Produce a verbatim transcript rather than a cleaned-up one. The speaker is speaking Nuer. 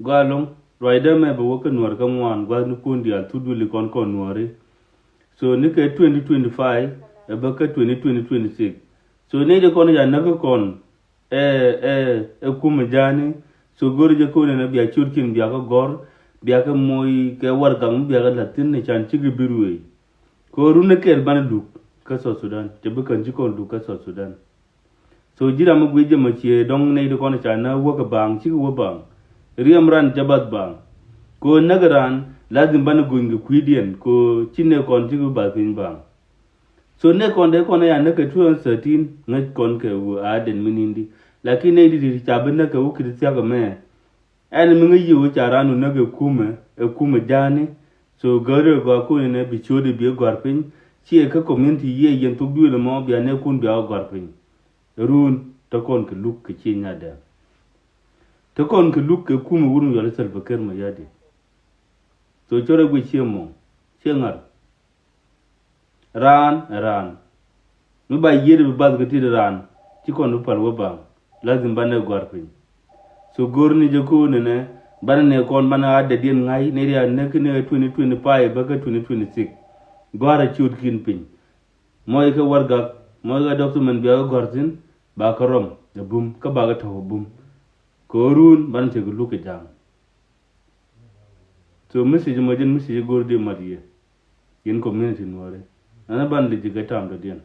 Gɔaa ɛlɔ̱ŋ, ruacdä mɛ bɛ wä kä Nuäär kä ŋuan, gua̱thni kuɔn diaal thuk duëli kɔn kɔn Nuääri. So ni kɛ twenty twenty-five ɛ bä kä twenty twenty, twenty-six. So nɛy ti kɔn ca näk kä kɔn ɛ ɛ ɛ kumɛ ja̱a̱ni. So go̱ri jɛ kɔn ɛn ɛ bia ciötkiɛn bia kä gɔ̱r, bia kä moc kɛ warɛgak mi bia kä la̱th thi̱n ni can cikɛ bi ruëëc. Kɛ ɣöö run ni kɛl banɛ luk kä South Sudan, cɛ bi kän ci kɔn luk kä South Sudan. So ji̱ ram mi guic jɛ mɔ ciɛ dɔ̱ŋ nɛy ti kɔn ca näk wä kɛ baaŋ, cikɛ wä baaŋ. Riɛm ran cɛ bath baaŋ. Kɛ ɣöö näk ran, lazim banɛ gony kɛ kui̱diɛn, kɛ ɣöö ci nɛy kɔn cikɛ bath piny baaŋ. So nɛy kɔn dee kɔn ɛ ya näk kɛ two thousand thirteen, ŋäc kɔn kɛ ɣöö a dɛn mi ni̱n di. Lakin nɛy ti ti ca bi näk kɛ wä ki̱t thia̱k ɛmɛ. Ɛn mi ŋäc yiëë wä ca ran wä näk ɛ kumɛ, ɛ kumɛ ja̱a̱ni. So gäri ɛ gɔaa kɔn ɛn ɛ bi ciötdɛ bi ɛ gɔ̱a̱r piny. Ciɛ kä community yiëë yɛn thuk duëël ɛmɔ bia nɛɛkun bia ɛ gɔ̱a̱r piny. Run, te kɔn kɛ luk kɛ ciɛ nyadɛ. Te kɔn kɛ luk kɛ kumɛ wur mi yɔl i̱ Salva Kiir Mayardit. So cɔrɛ guic ciɛ mɔ, ciɛ ŋa̱r. Raan ɛ raan. Mi ba yiëëd bi bath kɛ tit raan, ci kɔn bi pal wä baaŋ. Lazim banɛ gɔ̱a̱r piny. So go̱r ni jɛ ko̱o̱n ɛnɛ, banɛ nɛ kɔn banɛ a dɛdiɛn ŋa̱c, nɛ ria näk ni twenty twenty-five bä kä twenty twenty-six. Gɔ̱a̱r a ciötkiɛn piny. Mɔc kɛ warɛgak, mɔc kɛ document bia kɛ gɔ̱a̱r thi̱n, ba kɛ rɔm ɛ bum, kä ba kɛ tɔ̱k ɛ bum. Kɛ ɣöö run banɛ tekɛ luk kɛ ja̱a̱ŋ. So message mɔ jɛn message go̱r di mat yɛ. Yɛn community Nuääri. Ɛn ban lɛ ji̱ kɛ tam dɔ̱diɛn.